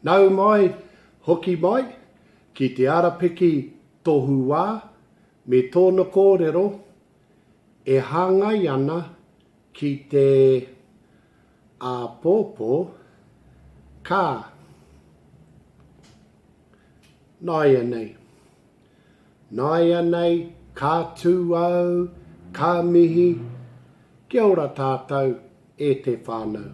Nau mai, hoki mai, ki te arapiki tohu wā me tōna kōrero e hāngai ana ki te āpōpō ka nāianei. Nāianei ka tū au, ka mihi, kia ora tātou e te whānau.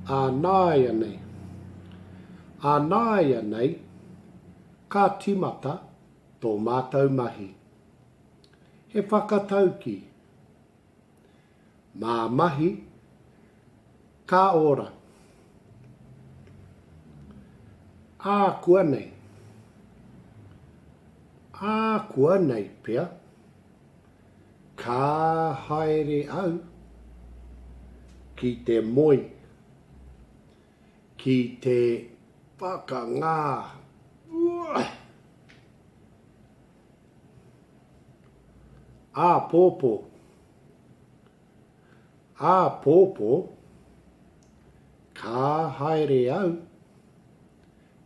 Ā nāianei. Ā nāianei ka tīmata tō mātou mahi. He whakataukī. Mā mahi, ka ora. Ākuanei. Ākuanei pea, ka haere au ki te moe, ki te whakangā. Āpōpō. Āpōpō, ka haere au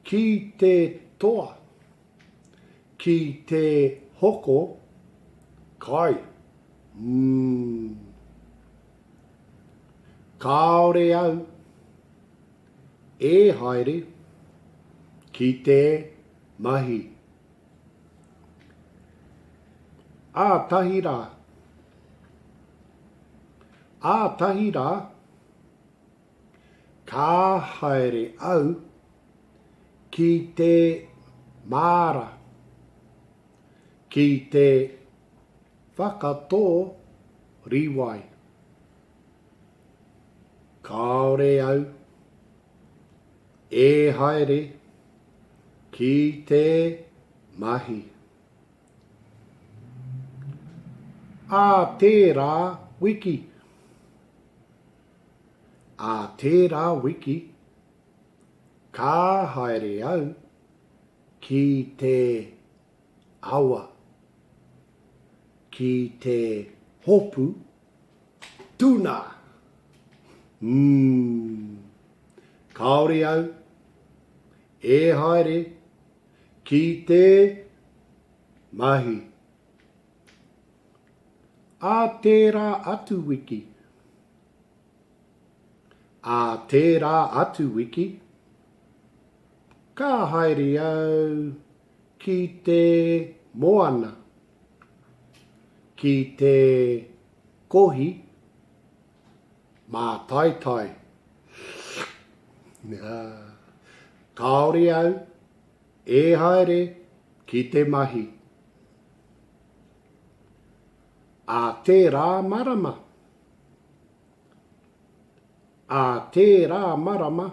ki te toa, ki te hoko kai. Umm. Kāore au e haere ki te mahi. Ātahi rā. Ātahi rā, ka haere au ki te māra, ki te whakatō rīwai. Kāore au e haere ki te mahi. Ā tērā wiki. Ā tērā wiki, ka haere au ki te awa, ki te hopu tuna. Umm. Kāore au e haere ki te mahi. Ā tērā atu wiki. Ā tērā atu wiki, ka haere au ki te moana, ki te kohi mātaitai. Kāore au e haere ki te mahi. Ā tērā marama. Ā tērā marama,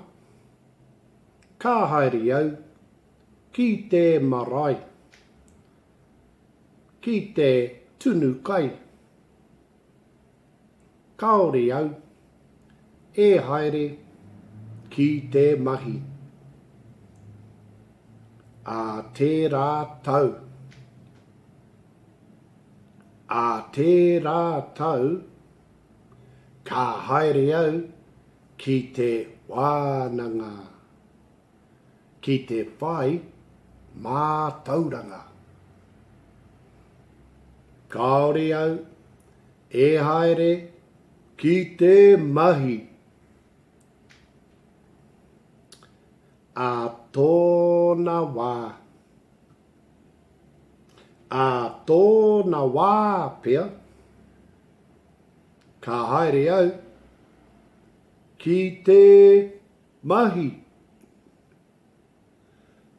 ka haere au ki te marae, ki te tunu kai. Kāore au e haere ki te mahi. Ā tērā tau. Ā tērā tau, ka haere au ki te wānanga, ki te whai mātauranga. Kāore au e haere ki te mahi. Ā tōna wā. Ā tōna wā pea, ka haere au ki te mahi.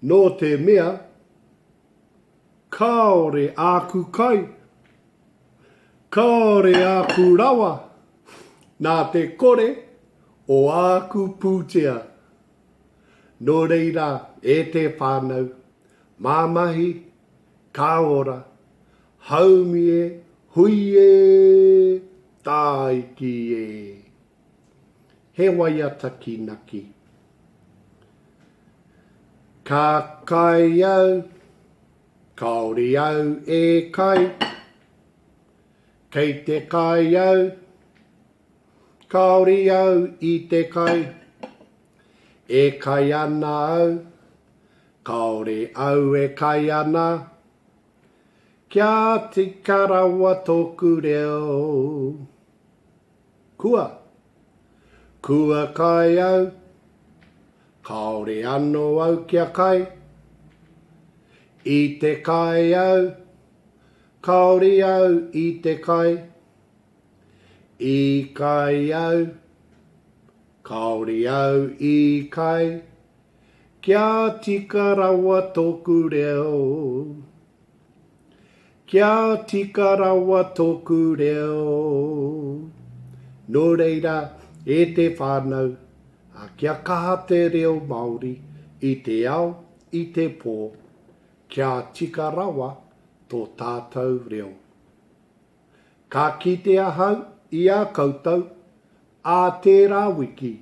Nō te mea, kāore āku kai, kāore āku rawa, nā te kore o āku pūtea. Nō reira, e te whānau, mā mahi, ka ora, haumi e, hui e, tāiki e. He waiata kīnaki. Ka kai au, kāore au e kai. Kei te kai au. Kāore au i te kai. E kai ana au. Kāore au e kai ana. Kia tika rawa tōku reo. Kua. Kua kai au. Kāore anō au kia kai. I te kai au. Kāore au i te kai. I kai au. Kāore au i kai. Kia tika rawa tōku reo. Kia tika rawa tōku reo. Nō reira, e te whānau, kia kaha te reo Māori i te ao, i te pō, kia tika rawa tō tātou reo. Ka kite ahau i a koutou ā tērā wiki.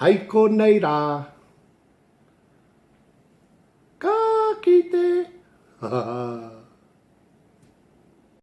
Hei konei rā, ka kite! Ha ha!